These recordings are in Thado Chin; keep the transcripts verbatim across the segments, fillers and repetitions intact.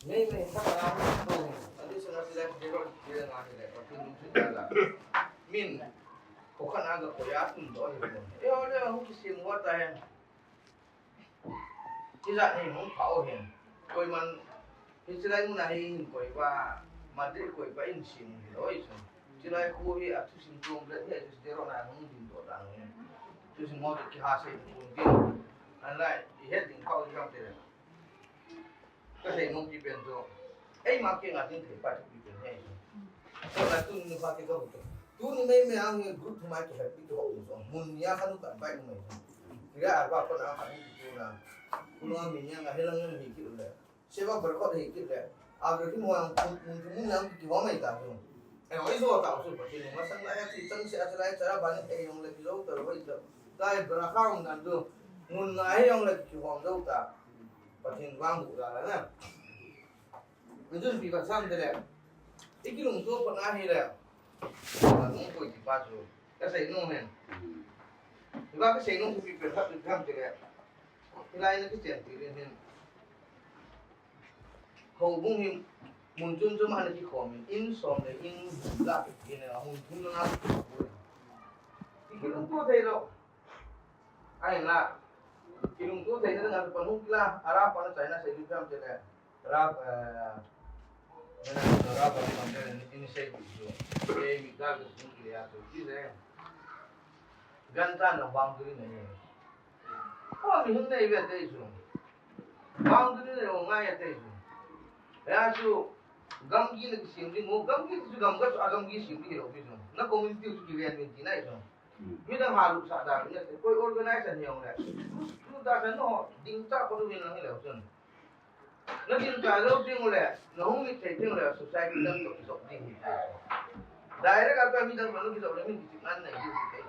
Nei, nei, sa ka na to. Adi sa na sila ki ro ki na hi le. Min ko khan a ga ko ya tun do hi. Yo le hu ki sim wa ta hen. Ijat hi hung pha o hen. Koiman hiche lai mun a hi hin koi va, Madrid koi va in sim hi loi chu. Hiche lai khu hi a thusim tuam le hi a thusim dero na hung din do dan hi. Thusim mo ki ha sei tuam din. An lai i het ding pha o jam te le. Ka sei nom pi pen chu. Eima kei nga ding thei pa chu pi pen hi chu. Ko la tun ni pa ke ka hu chu. Tuni meimei a nge group thum a kihelpi kihou u chu. Mun nia kha nu kan bai u mai chu. Ria arba ko na kha nu tu na. Ku lo mi nia nga helang nge mi ki le. Seva berkot hi ki le. A ber ki mo ang mun ki mun ang kihou mai ta chu. Ei, oi zo ta chu pa ki nu ma sang la ya ki tang se a lai cha ba ni ei yong le ki zo ta ro oi ta. Dai bra kha ong dan chu. Mun nga he yong le kihou zo ta. Pathen vang bu la la na. Nijun pi ka sam te le. I kilungto pat na hi le. Ka nung koi ti pa chu. Ka sei nom hen. Iba ka sei nom pi pi khat pi khat te le. Hilai na ki chen ti rin hen. Houbung hi mun chom chom a na kikhom in. In som le in la ki ne a mun thum na. I kilungto thei lo. Ai la. Kilungto thei na na pa nung kila. Ara pa na China sei pi khat te le. Rab, eh, mena rab a man in sei bu chu. Ei mi dal ka sung ki ya chu. Ki le. Gan ta na boundary nei. Ko mi hung nei ve te chu. Boundary nei o ngai ya te chu. Ya chu gamgi na kisim ding mo, gamgi chu gam ga chu a gamgi sim ding lo ki chu. Na community chu ki ven min ti nai chu. Midang ha lu sa da ne koi organization hi ong le. Lu da sa no ding cha ko lu min lang hi le chu. Na din ka lo ding le, na hung mit thei ding le, society dang to kisop ding hi. Direct a ka mi dang to kisop le, mi kichip ngan nei ding hi.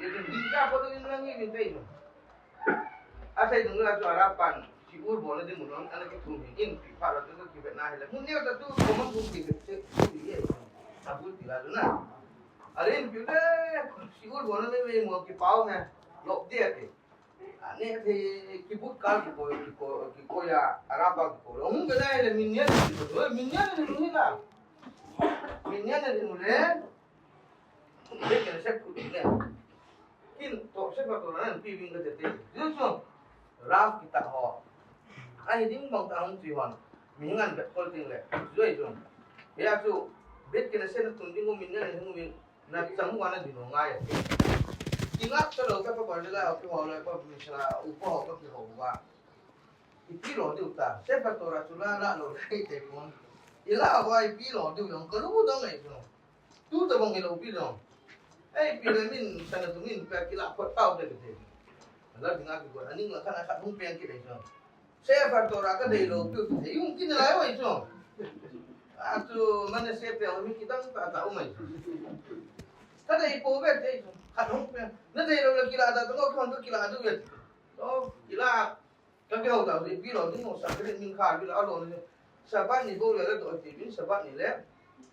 Ye din din ka ko ding lang hi min thei. A sai dung la chu ara pan, si ur bol na ding mun, ana ki thum hi, in pi pha la chu ki vet na hi le. Mun ne ta tu ko man thum ki vet se, ki ye. A bul ti la na. A rin pi le, si ur bol na me me mo ki pau ne. Lop dia ke. Ane the kibut kal kiko, kiko, kiko ya, araba kiko. Hung ke dai le minyan kiko, minyan le nung la. Minyan le nung le. Le ke se ku le. Kin to se pa to na pi wing ke te. Ju so. Raf kita ho. Ai ding bang ta hung ti hon. Minyan bet kol ting le. Ju ai ju. Ya ju. Bet ke se na tun ding minyan le nung. Na chang wana ding ngai. Kinga ka lo ka pa le la, ka ho le pa mi sala u pa ho ka ki ho ba. I pi lo diu ta. Se pa to ra chu la la lo kai te pon. I la wa i pi lo diu yong ka lu dong ai no. Tu ta bang i lo pi lo. Ai pi le min sa na tu min pa ki la pa tau de te. La ding a ki go aning la ka na ka hung pen ki le no. Sefer Torah ka dei lo piu thei um kin lai oi chu. A chu Manasseh pe mi kidang ta ta um ai chu. Ka dei po ve thei chu. Khat hung pe. Na dei lo la kila da to ko ka kila du ve. To kila ka ke ho da pi lo ding mo sa ke min kha pi lo lo ni. Sabbath ni bol le do ti bin Sabbath ni le.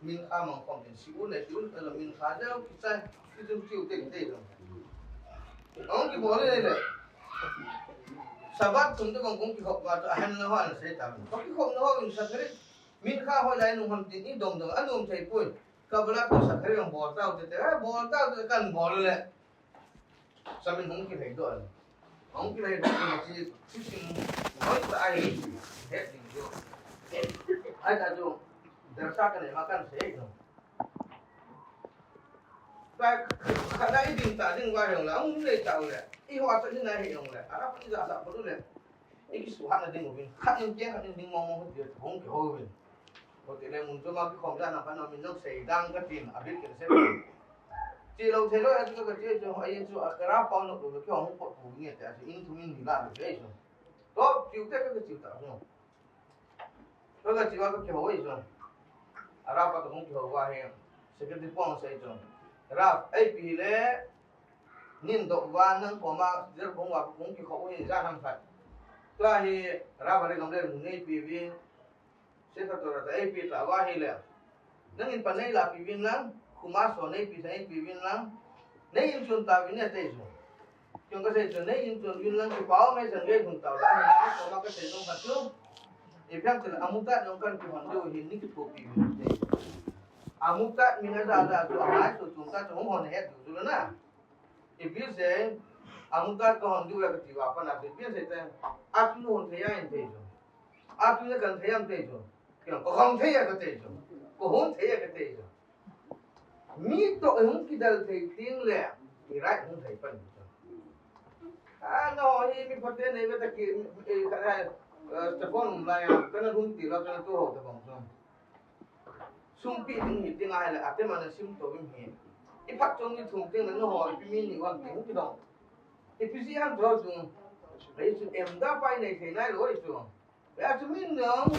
Min kha mang khom tin si u le si u le min kha le ki chai ki tum ki u te te lo. Ong ki bol le le. Sabbath tum te bang kong ki hop ba to ahan na ho na se ta. Ko ki hop na ho in sa kare. Min kha ho lai nung ham tin i dong dong anum thei poi. Ka bala ko sa kare bol ta u te te bol ta u te kan bol le. Samin hung ki lei do an. Hung ki lei do an chi chi sin hoi ta ai. He ding do. Ai ta do. Darsa ka ne ma kan se do. Ka ka na i ding ta ding wa yong la. Hung lei ta u le. I ho ta ni na he yong le. Ara pa i za sa pa du le. I ki su ha na ding u bin. Khat nin ke khat nin ding mong mong dia hung ki ho bin. Ko te le mun chu ma ki khom ja na pa na min nok sei dang ka tin a bit ke se. Chi lo thei lo a chu ka chi chu a yin chu a ka ra pau nok lo ki hong pot pu nge te a chu in thu min ni la lo ke chu. To chiu te ka chiu ta no. Ka ka chiu a ka ki ho i chu. A ra pa to hong ki ho wa he. Secretary pong sei chu. Ra ai pi le nin do wa nang ko ma der kong wa kong ki ho i ja han phat. Tua hi ra ba le gam le mun nei pi vi. Sefer Torah ta ei pi ta va hi le. Nang in pa nei la pi vin lang, kuma so nei pi sa nei pi vin lang. Nei in chun ta vin ne te so. Kei jong kasei chu, nei in chun vin lang kipah mai chan gei hung tao la, hin lang ko ma kasei jong khat chu. Ipi ham itile, amutat jong kan kihon diu hin nei kithopi uvin te. Amutat min aja ja chu, ahai chu chungchang chu hung hon het diu chu la na. Ipi sei, amutat kahon diu la kati uva pat na chu, ipi sei te, atu hon thei a in te chu. Atu na kan thei am te chu. Kei jong kahon thei a kate chu. Kahon thei a kate chu. Mi toh hung kidel thei teng le, i right hung thei pan. A, no, hi mi phaten nei ve ta ki, eh, ka, eh, eh, telephone um lai a, kana lhun ti lou, kana tu ho ta bang chu. Sum pe ding hi ding ahile, atem ana sim to vin hi. I phat chom ni thum teng le, no ho, ipi mi ni wan teng hung kidong. Ipi ji ham to chu. Ei chu em da pai nei thei nai lou ei chu. Ve a chu min jong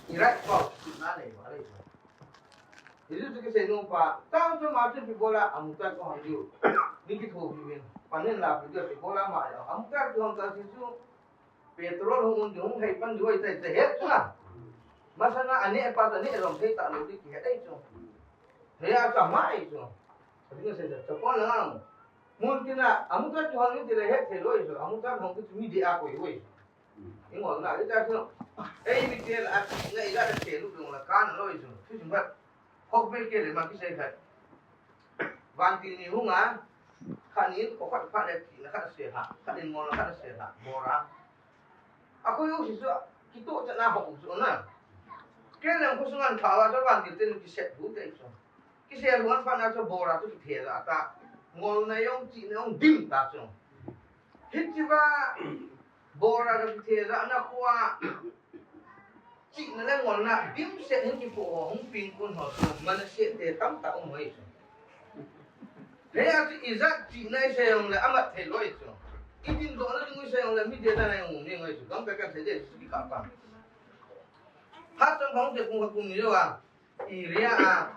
i right pau chu na nei va le chu. Hichu chu kisei nom pa, tao chu ma chu ipi bol a, amutat kahon diu. Nei kithopi uvin. Panin la pi diu ipi bol a ma jong. Amutat kahon ta si chu petrol hung un diu hung hei pan diu ahi tai, tai het chu na. Masanga aneh pa ta neh jong thei ta lou ti kihet ei chu. Hei a chu ama ei chu. Abin sei ta, chapon lang. Mun tina, amutat kahon in tile het thei lou ei chu. Amutat hon ti chu mi dei a koi lou ei chu. I ngol na, i ta chu. Ei, mi te la, na i la te lu dong la kan lou ei chu. Chu chu ba. Hok bel kei le ma kisei khat. Vantil ni hung a. Khat in, o khat, khat le ti na khat se ha. Khat in ngol na khat se ha. Bora. A khoi u si chu. Kitoh cha na hok chu na. Kei le khu sunga tha va chu vantil te nu kiset bu te chu. Kiset bu an pha na chu bora chu kithe la ta. Ngol na jong chi na jong dim ta chu. Hichi va Bora ka kithe jana khu a, chihna le ngolna dimset hin kipoh ho, hung peng kun ho chu, Manasseh te tamtah um ho ahi chu. Hia chu ijat chihna isei jongle amat thei lou ahi chu. Idindohna ding isei jongle mi dena nai um ding ahi chu. Gam ka kan thei ding chu kikah pang. Phat chomkhat te kum khat kum ni jou a. Area a,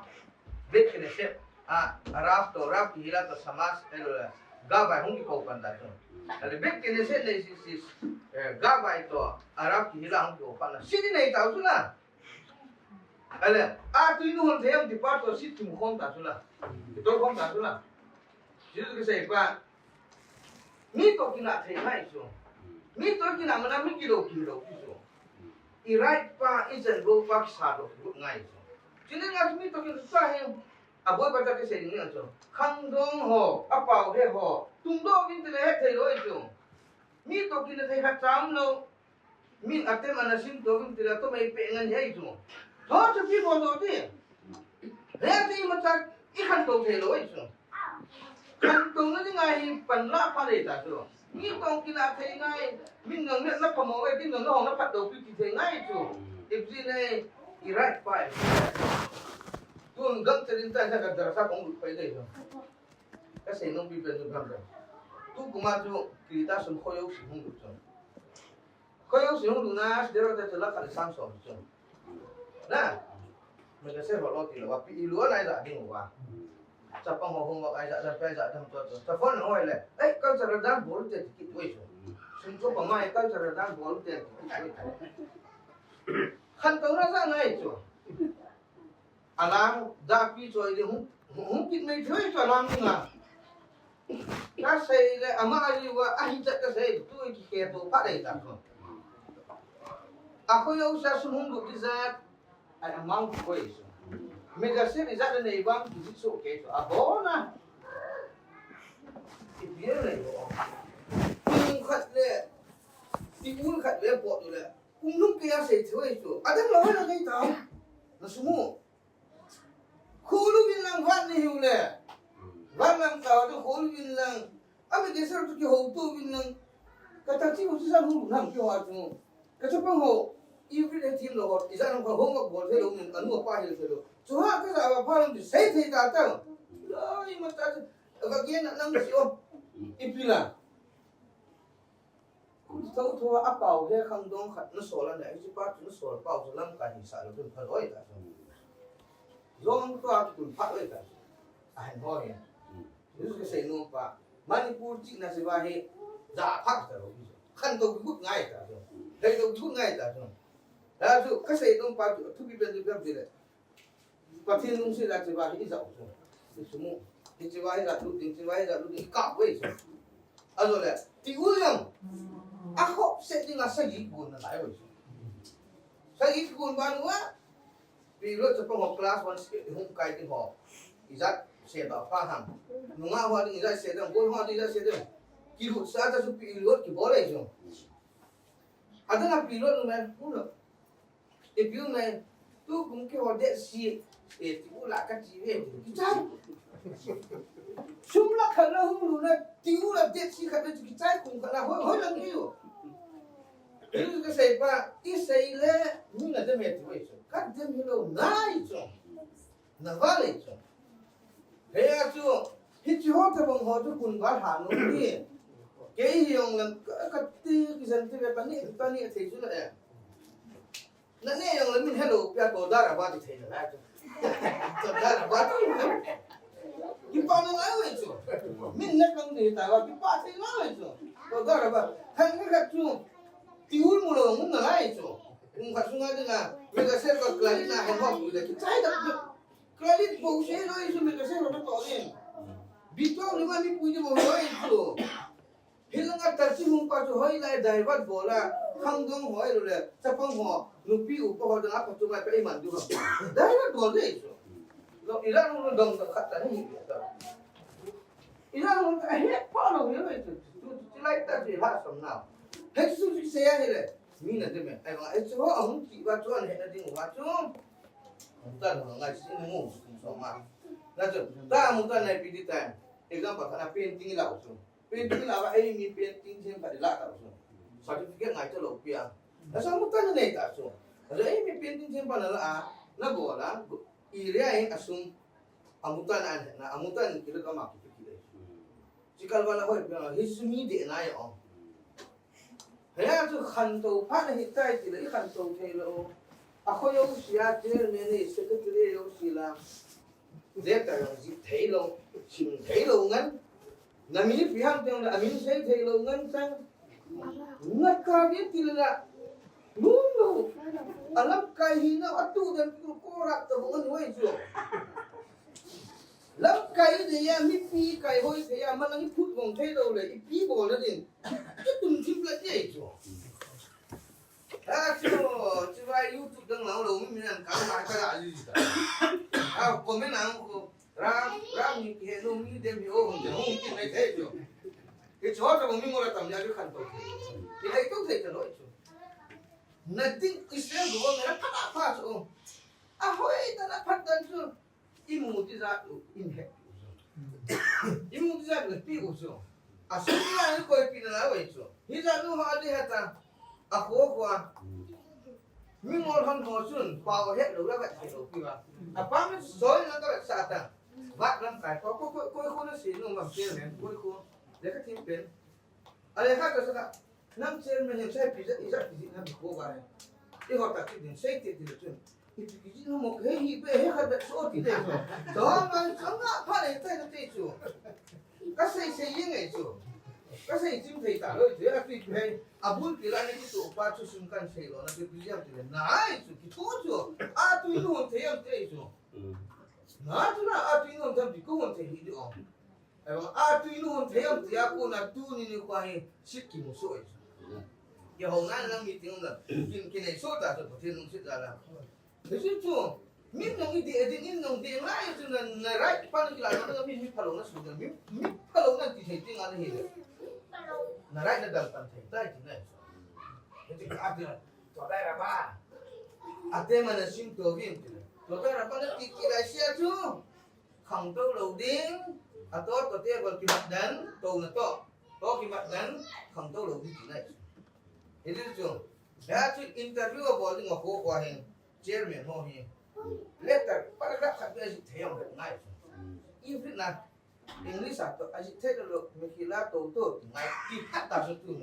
Beit Knesset a, Rav toh, Rav Kehila toh Shammai, eh, Gabbai hung kikou pan ta chu. Ale Beit Knesset nei si si, eh, Gabbai toh, Rav Kehila hung kikou pan ta. Sidi nei ta chu la. Ale, a tui nu hon thei am ti pa toh si tum khom ta chu la. Kitol khom ta chu la. Jesu kisei pa. Mi toh kinah thei ngai chu. Mi toh kinah mana mi kilou kilou pi chu. I right pa, i jen bou pa kisa doh lut ngai chu. Chuni nga mi toh kinah sa hin. Aboi pa ta kisei ding ngai chu. Khangdong ho, apao he ho. Tungdoh vin tile het thei lou chu. Mi toh kinah thei khat cha umlou. Min atem ana sim to vin tile to mai pe ngan hei chu. Tho chu pi mo to ti. He ti ma cha i khantou thei lou chu. Khantouna dinga hi panla pha le ta chu. Mi toh kinah thei ngai, min nang ne na phamo e, tin nang na hong na phat dou pi ti thei ngai chu. Ip ji nei, i right pa e. Tun gam chalin ta na ka darsa kong lut pai le chu. Ka sei nom pi pen chu gam le. Tu kuma chu, kita sun khoyo si hung lut chu. Khoyo si hung duna, si dero te tula kali sang som chu. Na. Mega se ho lo ti lo wa, pi i lu na i za ding wa. Chapang ho hung wa i za, za pe za dam to to. Chapon ho le. Ei, cultural dance bol te ti kit wei chu. Sun ko pa mai cultural dance bol te ti kit wei chu. Khantouna za ngai chu. Alang, dapi choi le hung, hung kit mai choi chu alang nga. Ka sei le ama ali wa ahi chat ka sei tu ki ke to pa dei ta ko. A khoyo sa sum hung du ki za, ai amount ko isu. Mega se ni za nei bang ki so ke to. A bona. I pia le yo. Kum khat le, ti ul khat le po tu le. Kum lum ke a sei choi chu. Adam lo na dei ta. Na sumu. Kholu vin lang vat ni hiu le. Vat lang ta tu kholu vin lang. Ami ke sar tu ki ho tu vin lang. Ka ta chi ho tu san hu nam ki ho tu. Ka cha pang ho. I vi le tim lo ho. I san ka ho ngak bol thei lo min anu pa hil thei lo. Chu ha ka sa ba pha lam tu sei thei ta ta. Lai ma ta. Ka gen na nang si o. I pi la. Tho tho a pau he khangdong khat na sol a ne, hiche pa chu na sol pau chu lamkai hi sa lo tun phalou ta chu. Jong tua chu tun phalou ta chu. A hen ho hi. Hichu ka sei nom pa. Manipur chihna siva hi ja phak ta lou hi chu. Khantou kigot ngai ta chu. Theilou kigot ngai ta chu. Hichu ka sei nom pa chu thupi pen chu pem ti le. Pathen lungset a hiche va hi i jao chu. I sumu. Hiche va hi jat lut ding, hiche va hi jat lut ding, i kap uve chu. Ajole, ti u jong. Akhop se ding a sagi kun na lai oi. Sagi kun ban wa. Period chapang ho class one se hung kai ding ho. Ijat se ba pha ham. Nunga ho ding ijat se ding, bol ho ding ijat se ding. Kilut sa ta su period kibol ai jong. Adang a period nu men, hung lo. Ipi u men, tu kum keiho date si, eh, ti u la kati ve, kichai. Sum la khat la hung lu na, ti u la date si khat la kichai kum khat la, hoi, hoi lang kei u. Ipi u kasei pa, isei le, mi nadem e ti u e chu. Kadem hilou, nai chu. Naval e chu. Hei a chu, hiche ho tabang ho chu kun val ha nom hi. Kei hi jong lang ka, kati kisan ti ve pani, pani thei chu la e. Nane jong lang min hello pia to dara ba ti thei na la chu. To dara ba ti na. Kipa na la ve chu. Min na kang ni ta ba kipa thei la ve chu. To dara ba. Khan ka chu. Ti ul mu lo mun na la chu. Kum khat sunga ding a. Mi ka se ka klai na he ho ku de. Kichai da. Credit bou se loi chu mi ka se loi na to in. Bitu ni ma ni pui ni bou loi chu. Hilanga taxi hung pa chu hoilai driver bol a. Khangdong hoi lo le. Chapang ho. Nupi upa ho dang a pa chu mai pa iman du ha. Driver bol le chu. Lo ila lo dong ka khat ta ni. Ila lo ka he pa lo ye loi chu. Tu tu lai ta ji ha som na. He chu chu se ya ni le. Mi na de me. Ai ba e chu ho a hung ki ba chu an he na ding wa chu. Amutan ho ngai si ni mu kum so ma. Na chu, ta amutan nai pi di time. Example, kana painting la u chu. Painting la ba, ei mi painting jen pa di la ta u chu. Certificate ngai ta lo pia. Na chu amutan nei ta chu. Na chu ei mi painting jen pa na la a, na bol a, area in asum. Amutan an, na amutan kilo ka ma ki ki le. Chikal ba la hoi pia, hi su mi de na yo. Hea chu khantou phat ahi tai ti le, i khantou thei lou. A kho jouse a chairman nei, secretary jouse la. Letter jong jih thei lou, sim thei lou ngan. Na min ipi ham ti le, a min sei thei lou ngan chang. Ngat ka di ti le la. Lung lou. A lamkai hi na, a tu dan tu ko rap ta bou ngan hoi chu. Lamkai de ya, mipi kai hoi thei a, malang i phut bong thei lou le, ipi bol na din. Chu tum thim la ti ai chu. A chu, chu vai YouTube dang lang lo, mi min an ka ma ka la li ta. A comment ang ko, Ram, Ram ni ke no mi dem yo, hung de hung ki mai thei chu. Ke chu ta mi ngora tam ya ju khan to. Ke lai to thei ta lo chu. Na ding Israel go me na pha pha chu. A hoi ta na phat dan chu. I mu tijat u, in he. I mu tijat u, pi u chu. A sum la ni koi pi na la wei chu. Hijat u ha di ha ta. A kho kho a. Mi ngol hon ho chun, pao het lou la vet thei lou pi va. A pa mi soi na ka vet sa ta. Vat lam kai, ko, ko, ko, ko, ko na si nu mam chen men, ko, ko. Le ka thim pen. A le kha ka sa ka, nang chairman hem sai pi ja, i ja pi ji na mi ko ba he. I ho ta ki din sai te ti le chun. I pi ki ji na mo ke hi be he kha be so ti le chun. To ma so nga pha le tai na te chu. Ka sai sai ye ngai chu. Ka sai chim thei ta lo chu. A pi he a bul pi la ni ki chu pa chu sum kan sai lo na pi pi jam ti le. Nai chu ki thu chu. A tu nu hon thei am te chu. Na chu na a tu nu hon tham ti ko hon thei hi di o. Ai ba, a tui nu hon thei am tia kona tuni nikho hi sit kimu soh ahi. Kihou ngai lang meeting um la. Kin, kin nei soh ta chu Pathen lungset jal a. Hichu chu, min nong i dih ding, in nong dih ngai chu na, na right pan kila na, na min mi phalou na su na, mi, mi phalou na ti thei ti ngai na hi le. Na right na dal pan thei tai ti ngai. Hichu ka ati na, to dai ra ba. Ate ma na sim to vin ti na. To dai ra ba na ti kila sia chu. Khangtou lou ding, a to, to te bol kimat dan, to na to, to kimat dan, khangtou lou ding ti nai. Hiti chu, hia chu interview a bol ding a ho ho hin, chairman ho hi. Letter, paragraph khat beh a jih thei ang beh ngai. If na, English a to, a jih thei lou, mi kila to to, ngai, ti khat ta chu tu.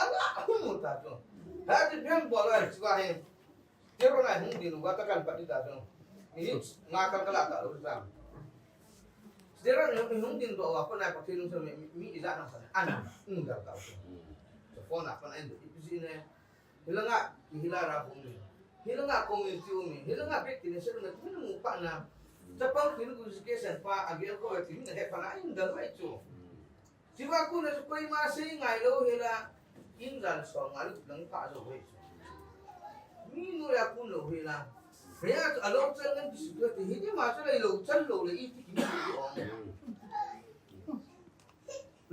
Ala, hung ta chu. Hia chu bem bol a, chu ba hin. Tiro na hung din uva ta kan pati ta jong. Ni nga kan kala ta lu ta. Tiro ni hung din do wa ko na pa thin so mi, mi ila na sa. An, hung da ta. So phone na pa na indo ipisi ne. Hilanga hila ra hung ni. Hilanga community umi. Hilanga bek ni se na tu mu pa na. Ta pa kin ku education pa a ge ko ti ni he pa na inda mai chu. Tua kon a chu koima sei ngai lou hela, in jan som ngal lang pha jou hi. Mi noiya kon lou hela. Hea chu alou chal ngan ti su ti hi ni ma chu lei lou chal lou le iti ki mi ti ong.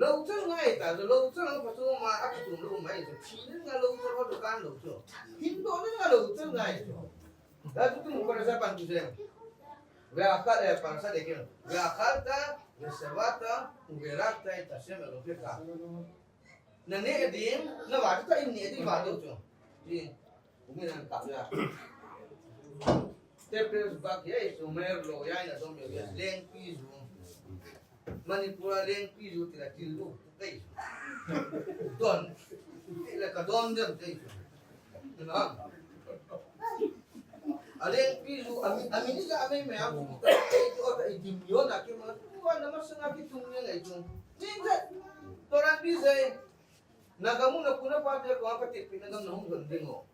Lou chal ngai ta, lou chal ngai pa chu ma a ka tum lou mai chu. Thi ni nga lou chal ho kan lou chu. Hin do ni nga lou chal ngai chu. Da tu tu mu para sa pan tu se. Ve'akhal, eh, para sa de kin. Ve'akhalta, ve'shavata, uverakta et Hashem Elokecha. Na neh ding, na vah ding, in neh ding vah ding chu. Ji, umi nan kap ya. Te pres bak ye, sumer lo ya, na dom yo ya, lengpi ju. Manipur a lengpi ju tila til lu. Tei. Don. Tila ka don dem tei. Na. A lengpi ju, a mi, a mi ni ka a mi me a ku ta tei ju ta i dim yo na ki ma. Wa na ma sa na ki tung ni ngai tung. Ninja. Toran bi zai. Na ka mu na ku na pa te ko ka ti pi na ka na hung don ding o.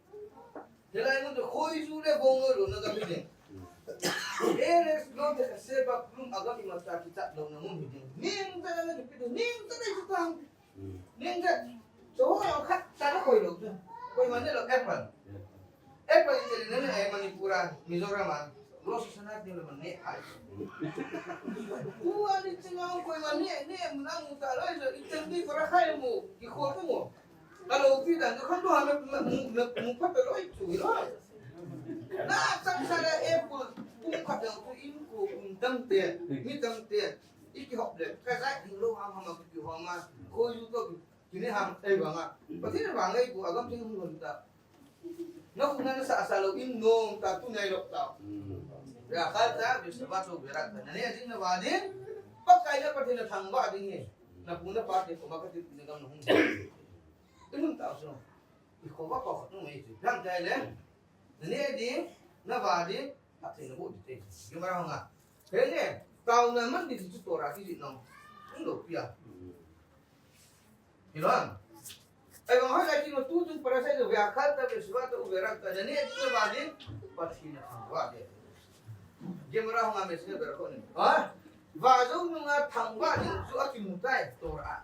Hilai mun chu khoi ju le bong lo na ka mi ding. Eres lo te se ba klum aga mi mata ki ta lo na mun hi ding. Ning ta na ki pi ding. Ning ta na ki ta. Ning ta. Cho ho khat ta na khoi lo chu. Koima ne lo apple. Apple te na na e Manipur a, Mizoram a. Rosh Hashanah ni le man ne ai. Ku ani chinga koima ne, ne mun ang ta lo so, iten di para khai mo, ki khol ko mo. Ka lo pi dan, ka khan to ha me, me, me, mu pha ta loi chu lo. Na chang sa le e pu, pu kha dang tu in ko kun dang te, mi dang te. I ki hop le, ka zai ding lo ham ham ki hop ma. Ko ju to ki ne ham ei bang a. Pathen bang ei ko agam thing hung ta. Na khun na sa sa lo in nom ta tu nai lo ta. Ve'akhalta, ve'shavata, uverakta. Na neh ding na vah ding. Pakai na Pathen na thangvah ding hi. Na pu na pa te ko ma ka ti na gam na hung. Ti mun ta so. I kho va ko khat nu mai ti. Dang tai le. Na neh ding, na vah ding, Pathen na bu ti te. Gemara hung a. He ne, tao na man di tu Torah ki di no. Ung lo pia. Hilom. Ai, vang hoi lai ki no tu tu para sai do ve'akhalta, ve'shavata, uverakta. Na neh ding, na vah ding, Pathen na thangvah ding. Gemara hung a me sine ber ko ni. Ha? Vah jou nunga thangvah ding chu a kimu tai Torah.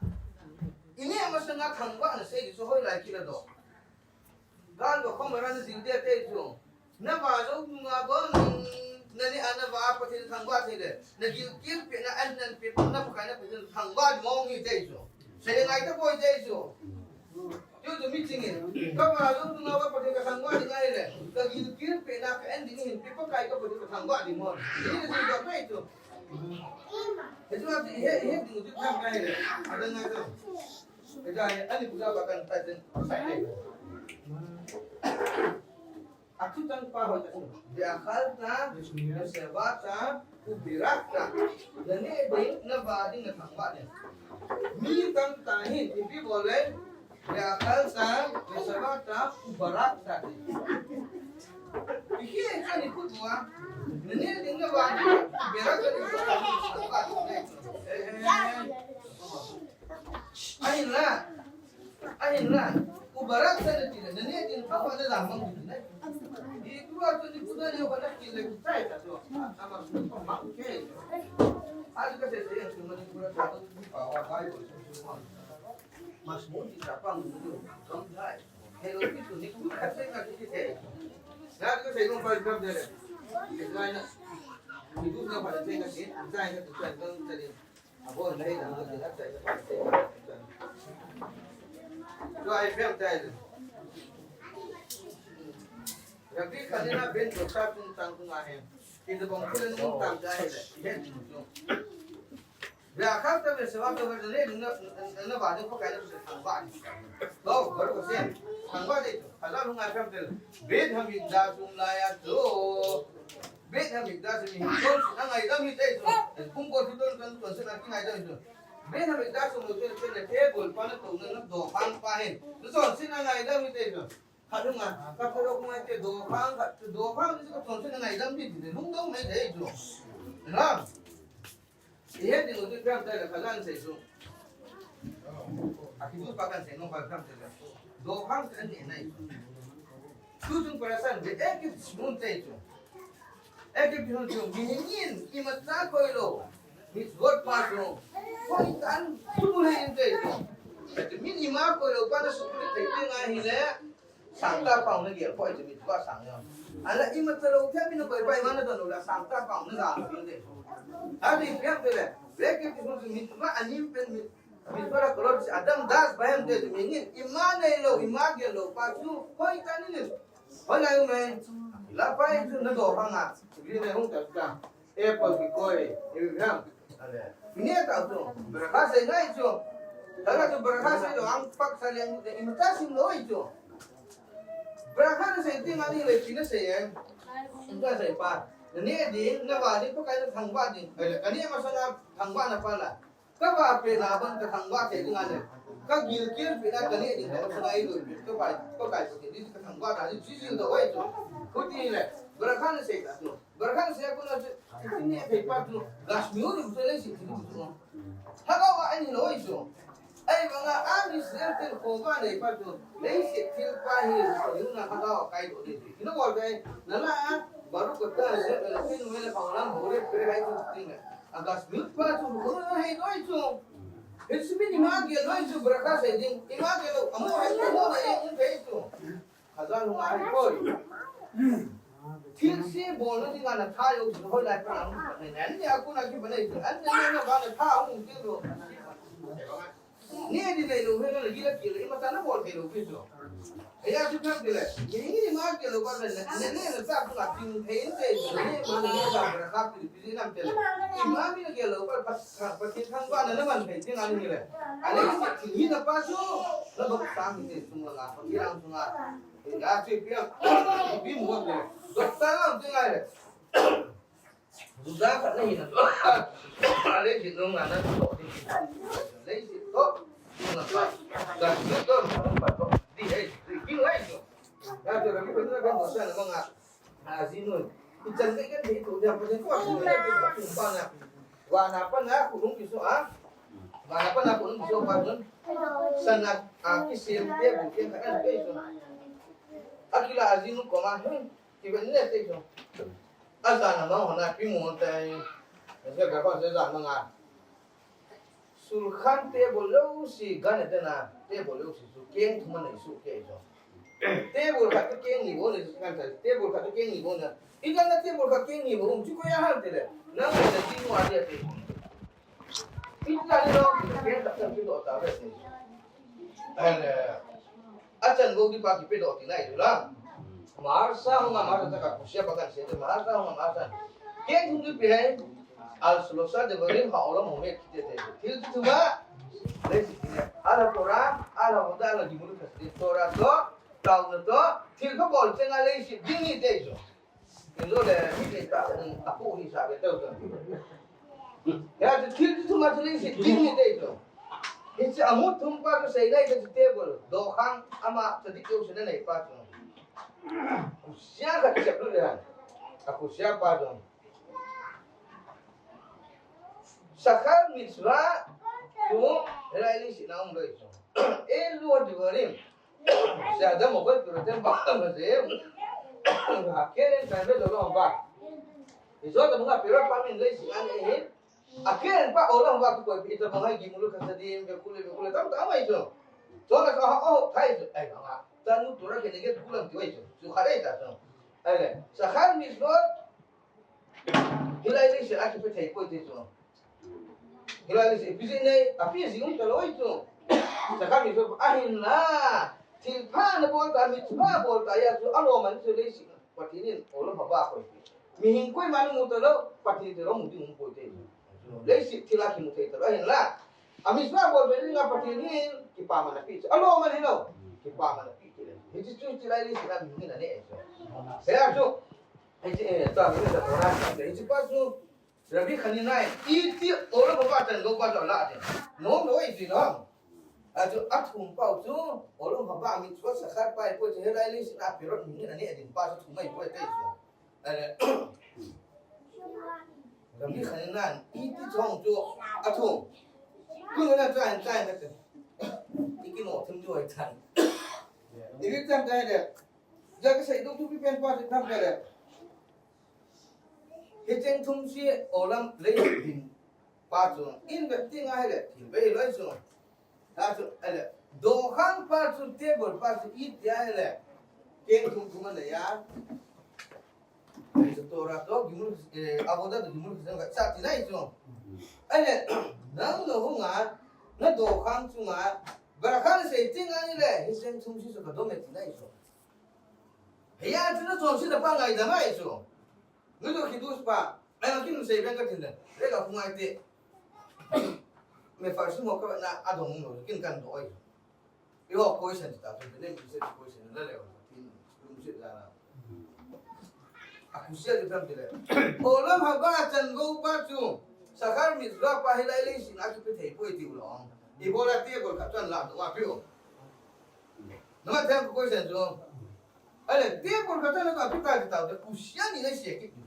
I neh masanga thangvah na sei chu hoi lai ki la do. Gal ba khom ran zil de te chu. Na vah jou nunga ba na neh a na vah Pathen thangvah thei le. Na gilkel peh na an nan peh na Pakai na Pathen thangvah mong hi te chu. Sei le ngai ta poi te chu. Chu chu mi ching in. Ka vah jou nunga ba Pathen ka thangvah ding ahi le. Ka gilkel peh na ka an ding hin peh Pakai ka Pathen ka thangvah ding mo. Ni zil ba te chu. He chu a ti he, he ding chu thangvah ahi le. A dang ngai chu. Kaya, ani puja bakan tayo din. Ako tang pa ho tayo. Ve'akhalta, ve'shavata, uverakta. Na neh ding, na vah ding, na thangvah ding. Mi tang tahin, ipi bol le. Ve'akhalta, ve'shavata, uverakta. Iki, ani kutwa. Na neh ding, na vah ding, uverakta, uverakta. Eh, eh. Ahinla. Ahinla. Uverakta na ti le, na neh ding thangvah na lam mang ti le. Ipi tua tu ni kuna ni ko na ti le ku tai ta tu. Ama su ko mang ke. Aji ka se se tu Manipur a ta tu pa wa Bible su su mang. Mas mo ti ta pa mu tu kam tai. Hello ki tu ni ku ka se ka ti te. Na ka se ko pa kam de le. Ni tu na pa se ka ti, tai ka tu tai ka ti. Rabbi Hanina ben Dosa tung tang tung ahem. Ina bang kule nung tang jai le. Ihen tung tung. Ve'akhalta ve'shavata, na neh ding na, na, na vah ding Pakai na Pathen thangvah ding. Lo, baru ko sen. Thangvah ding. Hazal hung a pem tel. Beit Hamikdash um lai a tu. Beit Hamikdash mi hi chonset a ngaidam hi te chu. Kum ko chu ton ton chonset a kingaidam hi chu. Beit Hamikdash mu chu chu le table pa na to na dokhang pa hin. Chu chonset a ngaidam hi te chu. Khat hung a, ka thadok ngai te dokhang, khat chu dokhang chu ka chonset a ngaidam hi te. Lungdong mai te chu. Na. Ihe ding u tu pram tai la kalan sei su. Akibu pa kan sei no pa pram tai la. Dokhang kan ni nai. Tu tung para san de ek ki mun tai chu. Ek ki mun chu mi hin imatha koi lo. Mitzvot pa chu. Koi tan, tu le inte. Min ima koi lou pa na su le te te ngai hi le. Sang ta pau na gel koi te mi tu ba sang ya. Ala ima ta lou te mi na koi pa ima na ta lou la sang ta pau na ga mi te. Adi piang te le. Ve ke ti su mi tu ba anim pen mi. Mi tu ba la kolor si adam das ba hem te mi ni. Ima nei lou, ima gel lou pa tu. Koi tan ni. Hoilai u mai. La pai chu na do hang a. Ri ne hung ta ta. Apple ki koi. E ram. Ale. Ni ta chu. Brakha sei ngai chu. Tala chu brakha sei lo ang pak sa leng de im ta sim lo i chu. Brakha na sei ti ma ni le chi na sei e. Im ta sei pa. Na ne di na ba di ko kai na thang ba di. Ale. Ka ni ma sa na thang ba na pa la. Ka va pe na ban ka thang va te ding a le. Ka gil kil pe na ka ne ding ka sa ngai lu pe ka va ka kai pe ding ka thang va ta ni chi jil da wai tu. Ku ti le. Brakha na sei ta tu. Brakha na sei ku na tu. Ti ne pe pa tu. Gas mi u lu tu le si ti tu. Ha ga wa ani lo wai tu. Ai ba nga a ni se te ko va le pa tu. Le si ti pa hi ko ni na ha ga wa kai do de. Ki no wa dai. Na la a. Baru ko ta se le ki no le pa la ho le pe hai tu ti ne. Agas mi pa chu hu hei noi chu. Hei chu mi ni ma ge noi chu brakha sei ding. I ma ge lo, amo hei lo, amo hei, amo hei chu. Hazan hu hei koi. Thil se bol na ding a na tha yo chu hoi lai pa na hu pa nei. An ni a ku na ki pa nei chu. An ni na ba na tha hu ti lo. Ni di nei lo, hei na gi la ki lo, i ma ta na bol thei lo ki chu. Hei a chu phang ti le. Ni ni ma ki lo ba na, ni ni na ta ku la tin thei te, ni ma ni ta ba kha pi pi nam te le. I ma mi na ki lo ba pa pa tin thang ba na na man thei tin an ni le. A le ni ti ni na pa chu. Na ba ta mi te sung la pa ki lang sung la. Ya chu pi a. Bi mo le. Doctor lang tin ai le. Juda khat na hi na. A leiset nung na na to di. Leiset to. Nung na pa. Ka ni to na pa to. Di hei. Di hei to. Ya to na mi ko na ko sa na manga. A ji nun. I chan de kan di to ya pa de ko. Ba na. Wa na pa na ku nung ki so a. Wa na pa na ku nung ki so pa nun. Sana a ki sem de bu ke ka an ke so. Akila a ji nun ko ma. Ki ben ne te so. A zan a mang hona pi mo tai. A zan ka pa se zan manga. Sulkhan table lo si gan e tena table lo si su keng thum a nei su ke so. Table khat to keng ni bo ni su kan ta table khat to keng ni bo na. I gan na table khat keng ni bo um chu ko ya hal te le. Na na ti mo a dia te. Ita ni lo, ken ta kan pi do ta ve. Ale. Achan go ki pa ki pe do ti nai la. Marsa hung a marsa ta ka kusia pa kan se de marsa hung a marsa. Ken hung ki pe hai. Al sulosa de varim ha olam home ki te te. Til tu ba. Le si ne. Ala Torah, ala hoda, ala gimulu ka se Torah to, tauna to, til pa bol chenga le si ding ni te so. Inzo le, mi le ta, a pu hi sa ve tau tau. Ya, tu thil tu ma tu le si, ding ni te tu. Hiche a mu thum pa tu sei nai tu table. Do khang ama tu di keu se nai pa tu. Kusia ka chep lu le han. A kusia pa tu. Sakhar mitzvah tu, rai li si na um lo tu. E lu di varim. Siya da mo ko pero tem ba ma se. Ha keren kan be do lo ba. Izo da mo pero pa min le si an e hin. A keren pa o lo ba ko ita ba ngai gimulu ka sa di be kule be kule tam tam ai so. To na ka ha o thai so. Ai ba. Ta nu to ra ke ne ke kulam ti wai so. Su khare ta so. Ai le. Sakhar mitzvot. Hilai le si a ki pe thai ko ti so. Hilai le si, pi si nei, a pi si um ta loi chu. Sa ka mi so, a hin la. Thil pha na bol ta, mi pha bol ta ya chu, a lo man chu le si. Pathen in, o lo pha ba ko. Mi hin koi man mu ta lo, Pathen te lo mu ti mu ko te. Le si thil a ki mu te ta lo, a hin la. A mi pha bol be ni nga Pathen in, ki pa man a pi chu. A lo man hi lo. Ki pa man a pi chu le. Hi chu chu thil a le si la mi hin a ne chu. He a chu. Hi chu, eh, ta mi ta ko na, hi chu pa chu. Rabbi Hanina, iti olam haba chan gou pa chu la de. No, no, iti no. Achu athum pau chu, olam haba mitzvot sakhar pa po chu hilai le si na pirot ni ani adin pa chu thum ai po te chu. Ale. Rabbi Hanina, iti chong chu athum. Kun na chan chan ka te. Iki no thum chu ai chan. Iki chan chan de. Ja ka sei duk tu pi pen pa chu tham ka de. Hicheng thum si olam le din. pa chu, in vet ding ahile, thil ve hilou chu. Ta chu, ahile, dokhang pa chu, table pa chu, itia ahile, keng thum thum anei a. Ahile, Torah toh, gimul, eh, avodah toh gimul hafez vetsah tina ahi chu. Ahile, nang nahung a, na dokhang chunga, barakhan sei ding ahile, hiche thum si chu kadom e tina ahi chu. Hiya chu nachonsetna pa ngaidam ahi chu. Nujou khidush pa. Ai, akin sei ben katin le. Rega khungai te. Mefarshim ho kava na adong lo. Kin kan do oi. Iho question ta tu ne mi se question na le. Tin, tin se la na. Akusia de tam de le. Olam haba chan go pa chu. Shachar mitzvah pa hilai leiset a kipe thei poi tiu lo. Ibola table khat chun la do a piu. Nama thang question chu. Ahile, table khat chun la do a piu ka ti tau de. Kusia ni na sia kit chu.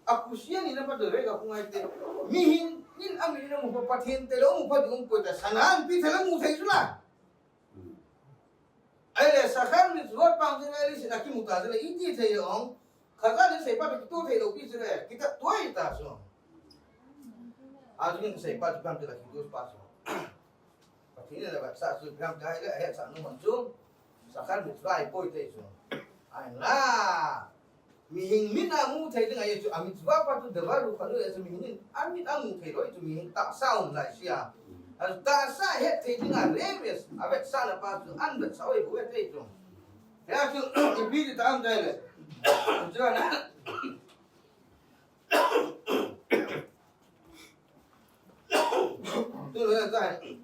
Akusia ni na pa de rega khungai te. Mihem in a mihem mu pa Pathen te lo mu pa ding koi ta sana pi thei la mu thei chu la. Ahile, shachar mitzvot pang jing ahile, leiset a kimu ta jing le, iti thei ong. Khazal in seipa toh kitoh thei lou pi jing le, kita tuai ta chu. Achu in seipa chu pang jing le, kitoh pa chu. Pathen in avetsah chu pang jing le, ahetsah nom chu. Shachar mitzvah ahipoi te chu. Ahinla. Mihem min a mu thei ding ahi chu, a mitzvah pa chu davar ruchani ahi chu, mihem in a mit a mu thei lou chu, mihem tahsa um lai sia. A tahsa het thei ding a remes, avetsahna pa chu, an vetsah oi bu het thei chu. Hia chu, ipi ti tam thei le. Chu na. Tu lo ya tai.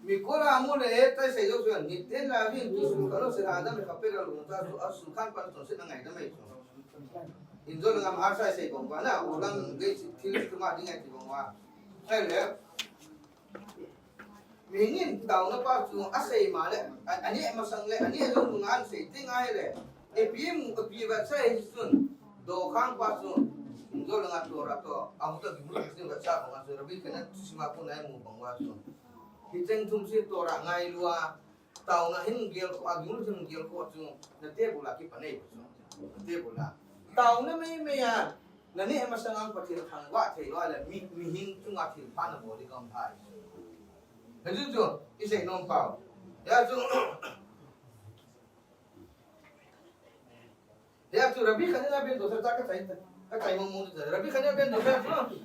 Mikola mu le e tai sei jo suan, niten la vin tu sun kalo se adam le kapela lu ta tu asun kan pan tu se na ngai da mai tu. Injo le ngam har sai sei bong ba na, olam ge si thil tu ma ding ai ti bong wa. Sai le. Mihem in taona pa chu asei ma le, a, aneh masang le, aneh jong nunga an sei ding ahi le. Ipi mu, ipi vetsah hi chun, dokhang pa chu, injo le nga Torah toh, amu ta gimul kisin vetsah bang a chu, Rabbi Khan in sima ko nai mu bang wa chu. Hicheng thum si Torah ngai lua, taona hin gel ko, a gimul hin gel ko chu, na table a kipan ei chu, na table a. Taona mei mei a, na neh masang ang Pathen thangvah thei lou le, mi, mihem chunga thil pha na bol ding gam pha. Hijeh chun, i sei nom pau. Hijeh chun, hijeh chun Rabbi Hanina ben Dosa ta ka chai ta. Ka chai mong mong ta. Rabbi Hanina ben Dosa chu.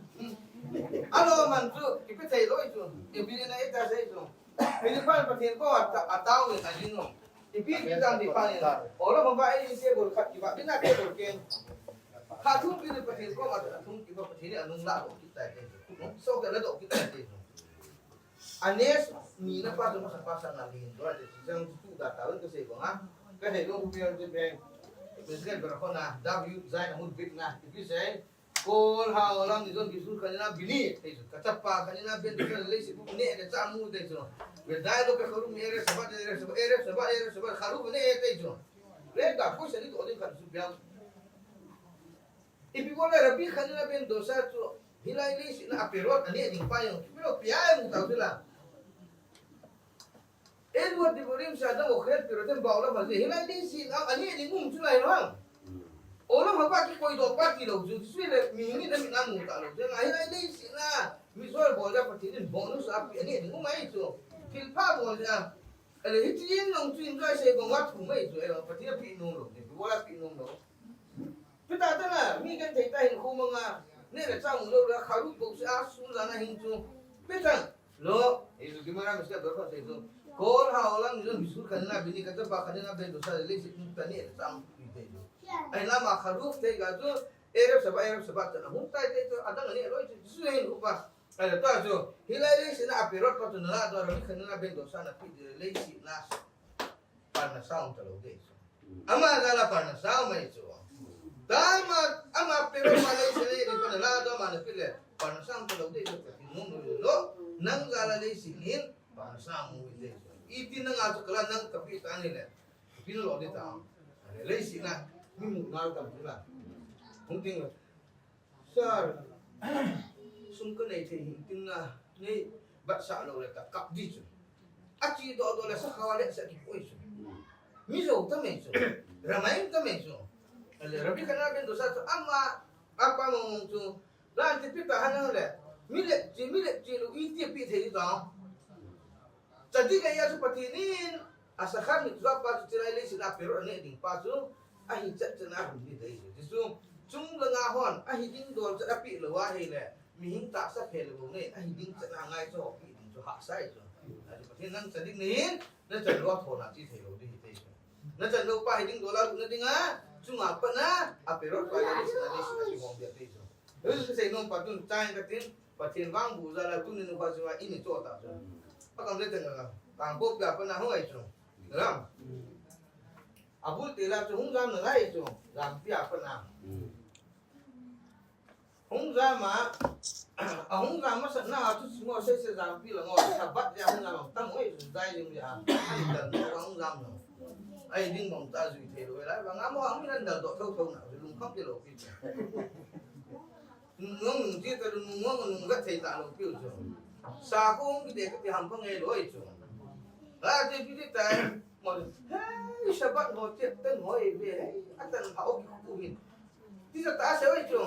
Alo man chu, kipe thei lou chu. Ipi na ita sei chu. Ipi pa Pathen ko ata, atao ni ta jin no. Ipi ki tang di pa ni. Ola mo ba ei se bol khat ki ba, bina ke bol ken. Khat thum pi Pathen ko ata thum ki ba Pathen ni anung la do ki ta ke. So ka la do ki ta ke. Anes ni na pa tu masa pa sa na lin do ate si jang tu da ta wen ka sei ko nga. Ka sei ko ku pian te pen. President ber ko na W zai na mut bit na. Ipi sei. Kol haolam nizon bishul Hanina bini. Te su. Ka chapa Hanina ben tu le si ku ne le cha mu te su. Ve dai lo pe kharu mi ere saba ere saba ere saba ere saba kharu ne te su. Re da ko se ni do din kharu su biang. Ipi bol le Rabbi Hanina ben Dosa chu hilai leiset na a perot aneh ding pa jong. Pero pia jong tau chu la. Edward Diborim sa dang okhel perot em bau la ma je. Hilai leiset na aneh ding um chu lai lo hang. Olam haba kikoi doh pa ti lou chu. Sui le mi ni na mi na mu ta lou. Hilai leiset na mi sol bol ja pa ti din bonus a pi aneh ding um ai chu. Thil pha bol ja. Ale hiti jin nong chu enjoy sei bang wa thu mai chu. Ale pa ti pi nom lou. Ni bol a pi nom lou. Peta ta na, mi kan thei ta hin khu manga, ne le chang lo la kharu bo se a su la na hin chu. Peta, lo, e zu Gemara Mishnah ber kha sei chu. Kol haolam nizon bishul Hanina bini ka chapa Hanina ben Dosa le si ta ne le chang pi te chu. Ai la ma kharu te ga chu, Erev Shabbat, Erev Shabbat ta na hung tai te chu, adang ne lo chu, su hin khu ba. Ai la ta chu, hilai leiset na a perot pa chu na la do Rabbi Hanina ben Dosa na pi de leiset na. Parnasa um ta lou de chu. Ama jal a parnasa um ahi chu. Tama, ama perot pa leiset a nei pa na la do ama na pe le. Parnasa um ta lou de chu. Nom lou lo. Nang jal a leiset hin parnasa um de chu. Iti nang a chu kala nang ka pi ta ni le. Pi lo de ta. Leiset na. Mi mu na tam chu la. Hung ting lo. Sir, sum ka nei thei hi tin na, nei bat sa lo le ka kap di chu. A chi do do le sa khawa le sa ki poi chu. Mi zo ta mai chu. Ramai ta mai chu. Ale Rabbi Hanina ben Dosa chu ama, apa mong chu. Lan ti pi ta han le. Mi le chi, mi le chi lu i ti pi thei ta. Tzadik ahi a chu Pathen in, a sakhan mit chu apa chu chilai leiset a perot aneh ding pa chu, ahi chet chet a hung ding ahi chu. Chu, chung langa hon, ahi ding dol chet a pe lou ahile, mihem tahsa phe lou nei, ahi ding chet a ngai chu, pe ding chu hahsa ahi chu. Ahi chu Pathen nang tzadik nahin, nachan lou a thona chi thei lou ding ahi chu. Nachan lou pa hi ding dol a lut na ding a, chunga pat a, a perot pa leiset a, leiset a kihong ding ahi chu. Hichu sei nom pa tun, chai ka tin, Pathen vang bu jal a tuni nikho chunga ini cho ta chu. Pakam le teng a, Kangpokpi a pat a hung ahi chu. Ram. Abul te la chu hung jam na lai chu. Jampi a pat a. Hung jam a, a hung jam masat na a chu simo sei sei Jampi la ngo. Sabbath dia hung jam tam oi chu dai lim dia. Ai dan mo hung jam no. Ai ding mong ta jui thei lou lai. Bang a mo hung nan dal do thou thou na. Lung kham ti lou pi. Nung nung ji ta nung nung nung gat thei ta lou piu chu. Sa ko hung kiti kati ham pa ngei lou chu. A ti pi ti tai. Mo, hei, Sabbath ho ti tan ho e ve, hei, atan pha o ki ku hin. Ti sa ta se oi chu.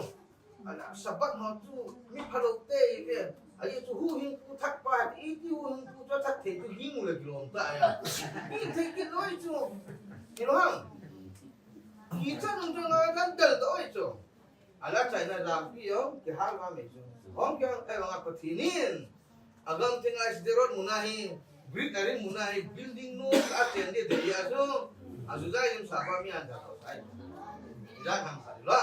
Ala Sabbath ho chu mi phalou te e ve. Ai chu huhhingpu thak pa, i ti huhhingpu chu thak thei chu hi mu le kilom ta ya. Hi thei ki lou chu. Ki lou ham. Ki chan nung chu nga kan dal ta oi chu. Ala China Jampi jong, kihal ma me chu. Hom kihal, eh, vang a Pathen in. Agam theng a Sderot mun a hi, brick a rin mun a hi, building nu a chen de de ya chu. A Judaism sa pa mi an ta ko sai. Ja ham sa lo.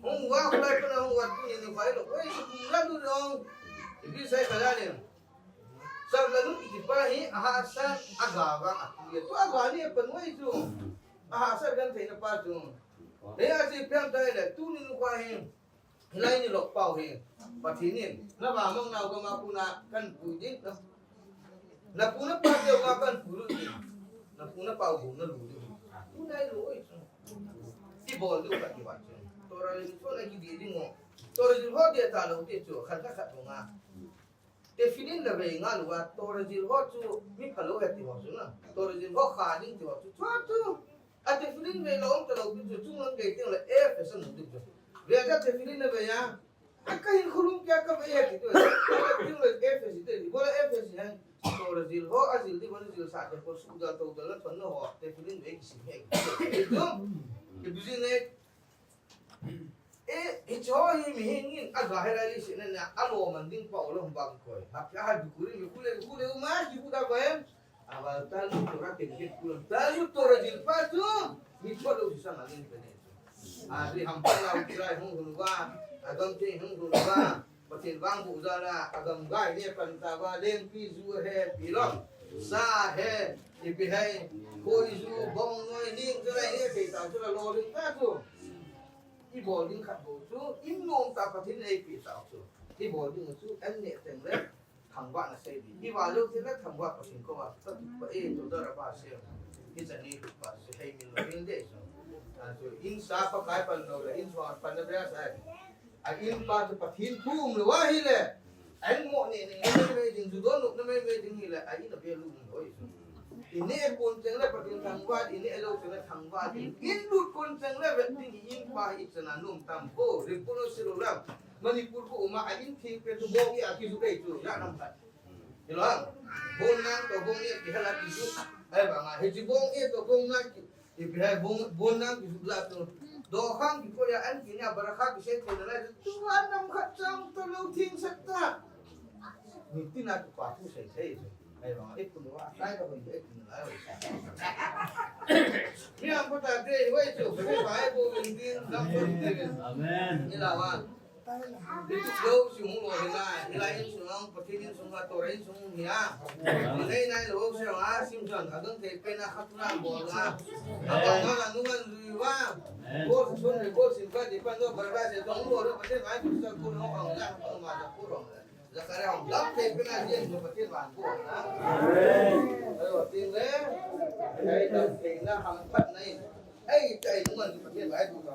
Hung wa ko lai ko na hung wa tu ni ni pai lo. Oi, su kum la du dong. Ipi sai ka la ni. Sa la nu ki pa hi, a ha sa, a ga ga a tu ye. Tu a ga ni pa noi chu. A ha sa gan thei na pa chu. He a chi piang tai le, tuni nikho hi, hilai ni lok pau hi, Pathen in, na vamang nau gam a kona kan pui ding, na, na pu na pa teu a kan pui lut ding, na pu na pa u na lu ding. Pu nai lu oi chu. Ti bol ding ka ti va chu. Torah le mitzvot na ki di ding o. Torah le ho de ta lo de chu, khat khat khat nga. Tefillin le vei nga lou a, Torah zil ho chu mi phalou he ti ho chu na. Torah zil ho kha ding ti ho chu. Chua chu. A tefillin vei lou um ta lou chu, chung lang vei ding le Efes a mu ding chu. Vei a tefillin le vei a. A ka hin khulum kya ka vei he ti chu. Ding le Efes te ni. Bola Efes he. Torah zil ho, a zil ding ho, zil sa te ko su da to da la thon no ho. Tefillin vei ki sim he. Ti chu. Ki business. E, hiche ho hi mihem in, a ga he lai leiset na, a lo man ding pa u lo hung bang koi. Ha, ha, Bikurim, Bikule, Bikule, u ma, ki bu da koi. Aval Talmud Torah ken ken kulam. Talmud Torah zil pa chu, mi chua lo si sa ma len pe ne chu. A, ri ham pa la u trai hung hung va, a gam te hung hung va. Pathen vang bu jal a, a gam gai ne pan ta va, lengpi ju he, pilom. Sa he, ipi he, koi ju, bong noi, ning ju lai ne, sei ta chu la lo ling ta chu. I bol ding khat bou chu, in nom ta Pathen in eipeh tau chu. I bol ding chu, an neh teng le, thangvah na sei ding. I vah lou teng le, thangvah Pathen koma, ka tup pa e, toda rabah Hashem. Hichan in tup pa, chu hei min lou ding dei chu. A chu, in sa Pakai pan lou le, in sa pan na bia sa. A in pa chu Pathen thu um lou ahile. An mo ne ne ne me ding, ju don na me me ding hi le, a in a be lu mo oi. I ne kon teng le Pathen thangvah, i ne lo teng le thangvah ding. In lut kon teng le vet ding, i in pa i chana nom tam ko, Ripolo Silolam. Manipur ko uma a in thing pe tu bong i a ki ju kei tu, ya nam khat. Hilou ham. Bong nang to bong i ki hala ki ju. Ai ba nga, he ji bong i to bong nang ki. Ipi hai bon, bon nang ki suk la tu. Do khang ki ko ya an ki nia bara kha ki se ko la tu. Tu an nam khat chang to lo thing sat ta. Ni tin a tu pa tu sei sei. Ai ba, ek tu wa, kai ka bon, ek tu la. Mi am ko ta de, wai tu, ko ba ai bo ni tin, nam ko ni. Amen. Ni la wa. Hichu lou si hung lou hi lai, hilai insung a, Pathen insung a, Torah insung hi a. Hilai nai lou si a, Simson, a dang thei pen a khat na bol a. A bang a la nung an lui va. Bol sun le bol sin pa di pan do bar ba se dong lo le Pathen ai Pathen ko no ang la ko ma da ko rong. Zakaria ang dang thei pen a di an Pathen van ko na. Ayo, tin le. Ai dang thei na ham phat nai. Ai tai nung an Pathen ai tu ka.